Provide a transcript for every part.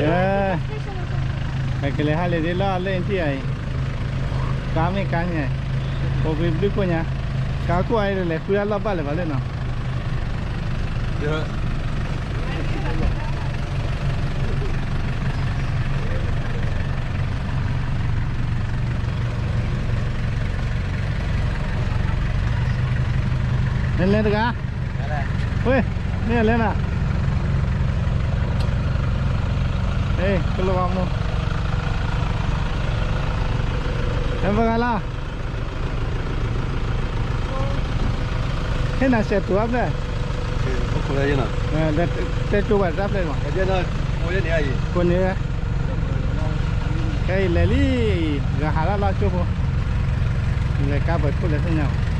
ကဲ, ပကလဲၤဟးလၢဒ်လီၢ်လၢအံၤထံၣ်အံၤ, ကါမ့ၢ်ကါန့ၣ်, အိၣ်ဘှံးဘျုးခိၣ်ညါ, ကါခိၣ်အံၤလဲၤဃုအလီၢ်ဘၣ်လၢၤဘၣ်လၢနီၤ. လဲၤလဲၤတဂၤ, ဝ့ၢ်, မ့ၢ်အလဲၤနၤ, ကလီၤဂီၤမူ, ဟဲပဂၤလီၤ. ဟ့ၣ်နၤစဲးတိၤအါဖျဲၣ်, တဲကၠိဘၣ်တၢ်ဖျဲၣ်မး, ကိးန့ၣ်ဝဲ, ခဲအံၤလဲၤလံ, ဂၤဟးလၢလီၢ်ကၠိဖိ, လဲၤကါပှဲၤခိၣ်လဲၤသ့ၣ်ညါ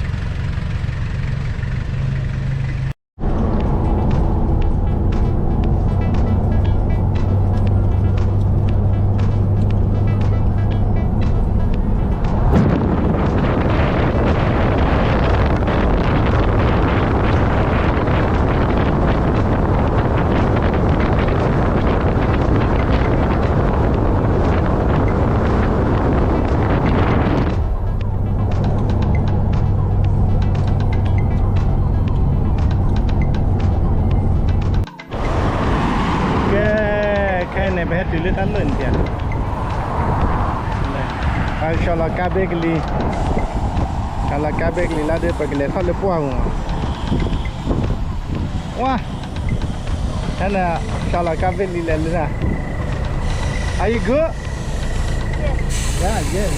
ကဲ, ခဲအံၤန့ၣ် ပဟဲတုၤလၢတၢ်လၢၢ်န့ၣ်ပၠး, ပကဆီလီၤကါဘ့ကလံၤ, ဆီလီၤကါဘ့ကလံၤလၢဒီး ပကလဲၤထီၣ်လၢပှၢ်ပူၤမး, ဝါ, ဟဲန့ၣ်, ဆီလီၤကါဘ့ကလံၤလဲၤလၢ, Are you good? Yeah, yeah.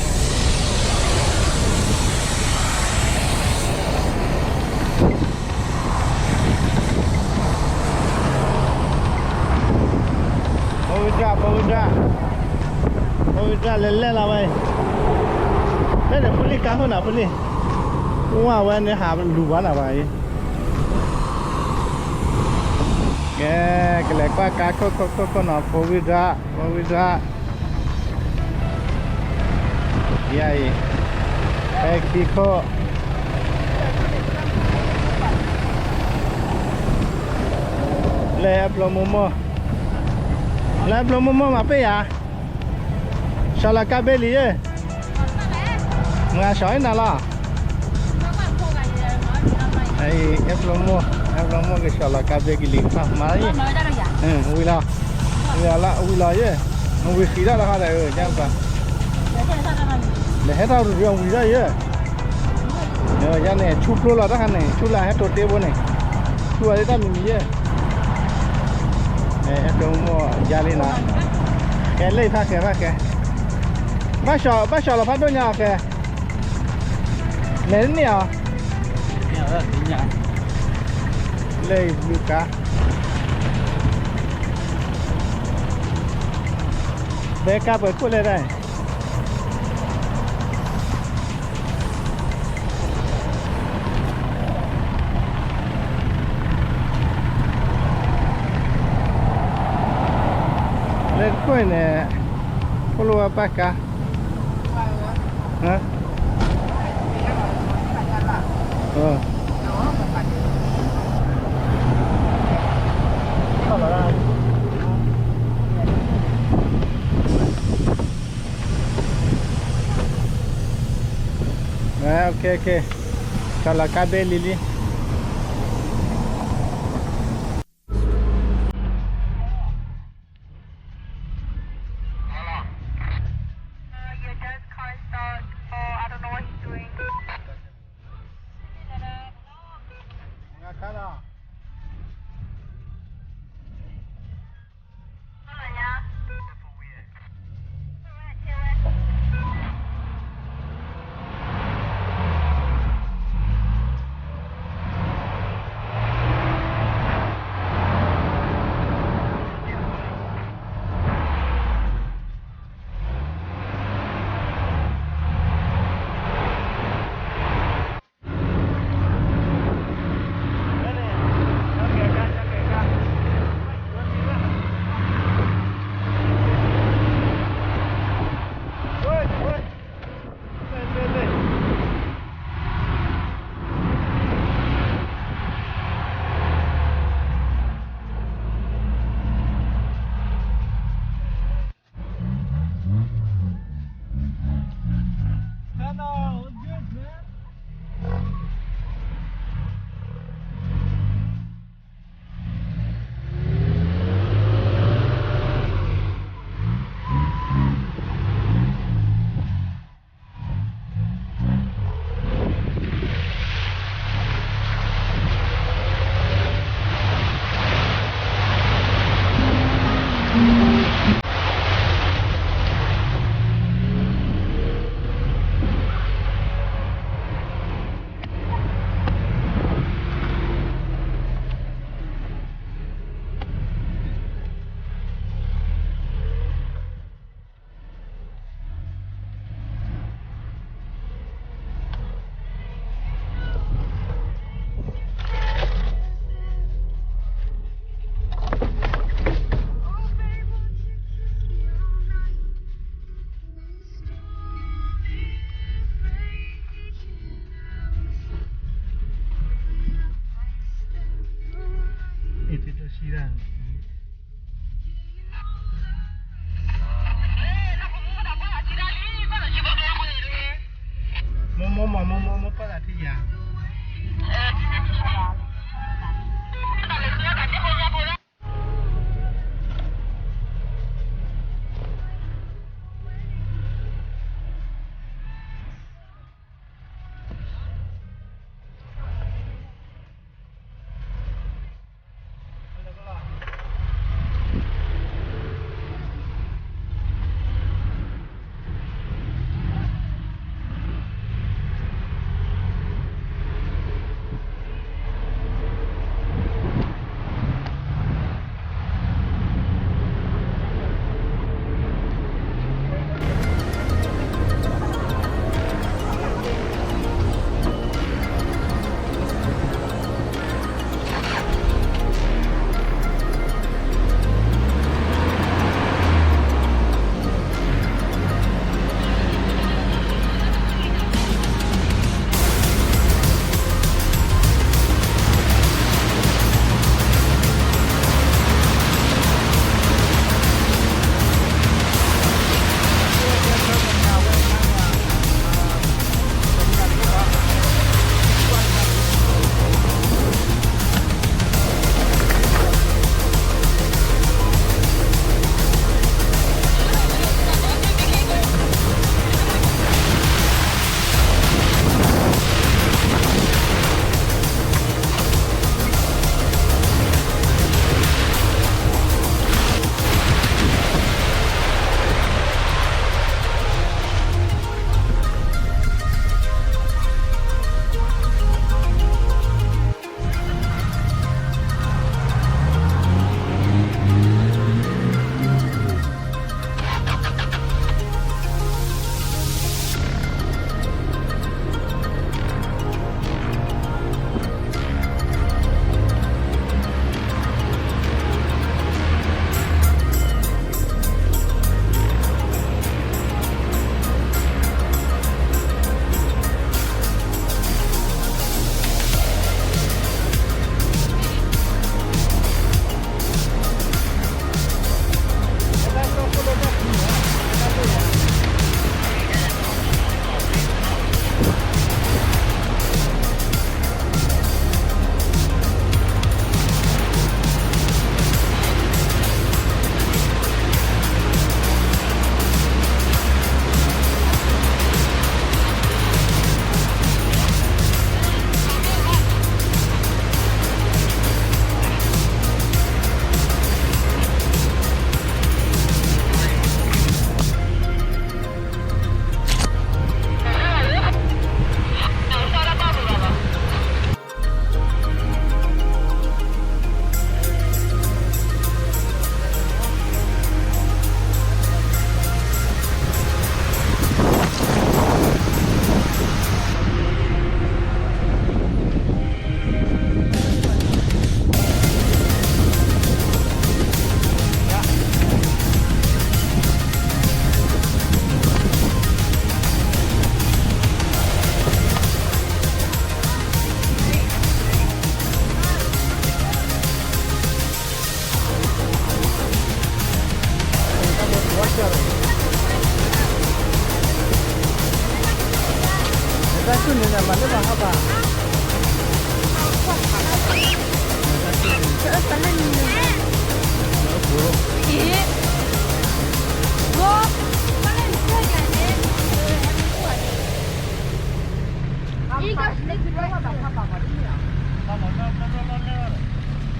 ဖိဝံဒၣ်, ဖိဝံဒၣ်, ဖိဝံဒၣ်လဲၤလဲၣ်လီၤဝဲအံၤ, ဖဲန့ၣ်ဖိလံၤကါခိၣ်နၤဖိလံၤ, ဝါဝဲန့ၣ်ဟးလူၤဘၣ်နၤဘၣ်အံၤ, ကဲ, ကလဲၤကွၢ်ကါခိၣ်ခိၣ်ခိၣ်ခိၣ်နီၤ ဖိဝံဒၣ်, ဖိဝံဒၣ် ယၤအံၤ, ဟဲခံခိၣ်, လၢဟဲဖျိမိၢ်မိၢ်, လၢဟဲဖျိမိၢ်မိၢ်မၤပ့ၢ်ယၤ, ဆီလီၤကါဘ့လံၤယဲၢ်, မၤဆီအံၤနၤလီၤ, ဟဲဖျိမိၢ်, ဟဲဖျိမိၢ်ကဆီလီၤကါဘ့ကလံၤမၤအံၤ, ဝံၤလီၤ, ဝံၤလီၤယဲၢ်, ဝံၤဃံးထီၣ်လီၤခါဒီး, လဲၤဟဲထီၣ်တရံးဝံၤထီၣ်ယဲၢ်, ယန့ၣ် ဆူဖျိလီၤတၢ်ခါန့ၣ် ဆူလၢဟဲတိၤတ့ဘိန့ၣ်, ဆူအီၤလၢတၢ်မံၤမံၤယဲၢ်, ဟဲဖျိမိၢ်ယါလံနီၤ, ကဲလၢဖးကဲဖးကဲ, ဘၣ်ဆီလီၤဖးဒိၣ်ညါအီၤကဲ, လဲၤန့ၢ်အီၤ, လၢဘုကါ, ဘဲကါပှဲၤခိၣ်လဲၣ်ဒၣ် လၢတခိၣ်အံၤန့ၣ်, အိၣ်လၢဝဲပၢ်ကါ, ဆီလီၤကါဘ့လံၤလံ. မ့ၢ် မ့ၢ် မ့ၢ် မ့ၢ် မ့ၢ်ပၢ်သးထံၣ်ယၤ.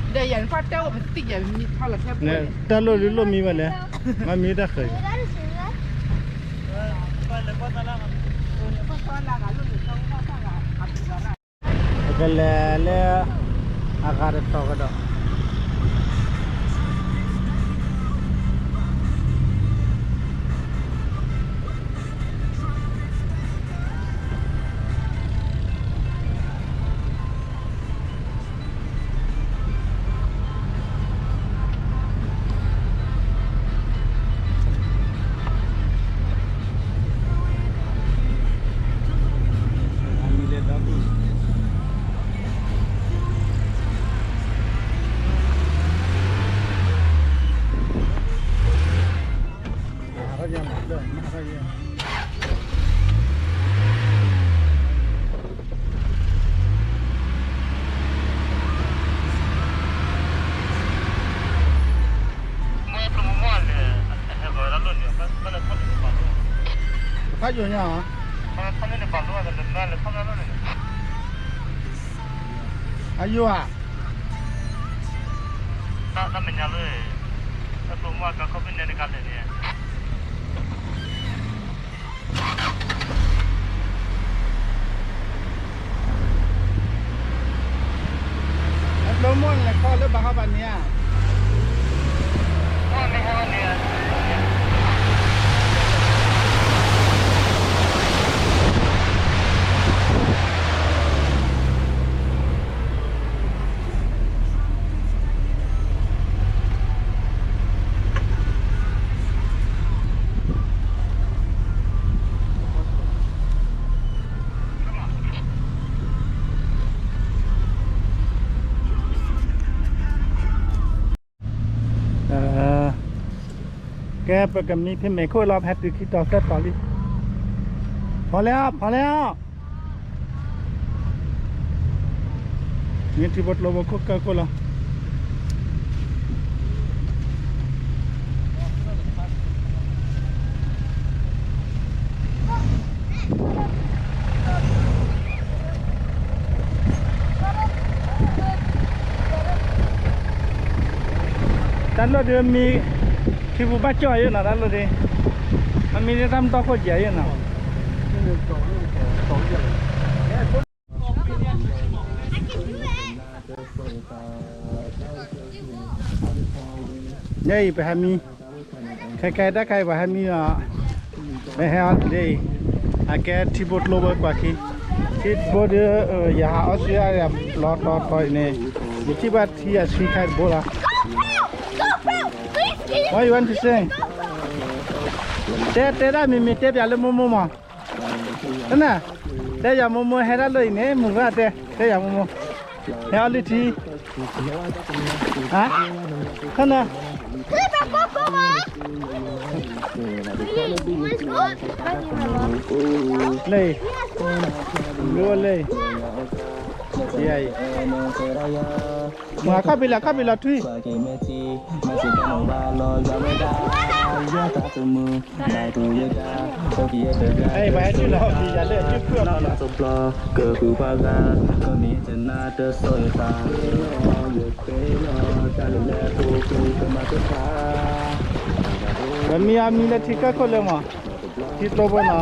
ဒီးယၤနကွၢ်တဲဝဲပသံၣ်ယၤမံထီၣ်လီၤထဲပှဲၤန့ၣ် တၢ်လိၣ်လံလိၣ်မံဘၣ်လဲၣ်, မ့မံတၢ်ဃၢၤ, ပကလဲၤလၢအဂၤတတီၤကဒီး. ယိာ်ညါဧါ, အယိာ်ဧါ, တၢ်မဲာ်ညါလၢ တၢ်ကျိၤမုၢ်အကါခီၣ်ဖံးနဲတကါလဲၣ်န့ၣ် အကျိၤမုၢ်လဲၤခီလၢဘၣ်ဟီဘၣ်န့ၣ်ဧါ. ကဲ ပကမံဖဲမဲာ်ခိၣ်လီၤ ဖဲတုၤခံတီၤသၢတီၤလံ. ဖီလဲၣ်, ဖီလဲၣ်. မ့ၢ်ထံဖိကျိဖိခိၣ်ကၢခိၣ်လီၤ. တၢ်လီၢ်ဒ်မံ ထံပူၤဘၣ်ကၠီၣ်ယဲနီၤ တၢ်လီၢ်ဒ်, အမံဒ်တၢ်မတီၢ်ခိၣ်ကဲယဲနီၤ. ယဲအံၤပဟဲမံ, ခဲခဲတၢ်ခဲအံၤပှၤဟဲမံလီၤ, ပဟဲအီၤလံ, အကဲထံဖိကျိဖိကွၢ်ခံ, ထံဖိဒီး ယဟးအီစထြ့လယါပျီတီတီအံၤန့ၣ်, ယထံၣ်ဘၣ်ထံအဆှံခါတဘိလီၤ. What you want to say? တဲ တဲဒၣ်မံၤမံၤတဲပၠးလၢမိၢ်မိၢ်မး, တဲယၤမိၢ်မိၢ်ဟဲဒၣ်လၢအံၤန့ၣ် မုၢ်ဂၤတဲ, တဲယၤမိၢ်မိၢ်, ဟဲအီၤလံထံ, ဟါ, ခန, Please, လၢ, လၢ, ယဲအံၤ, မၤခီၣ်ဖံးလီၤ ခီၣ်ဖံးလီၤထွံၣ်, အံၤ ပှၤဟဲတုၤလီၤ ဖံးယၤလၢအစုဖုၣ်အီၤဖံးလီၤ. ပမံအီၤမံလၢထံကၢၢ်ခိၣ်လၢမး, ထံကျိဖိနီၤ.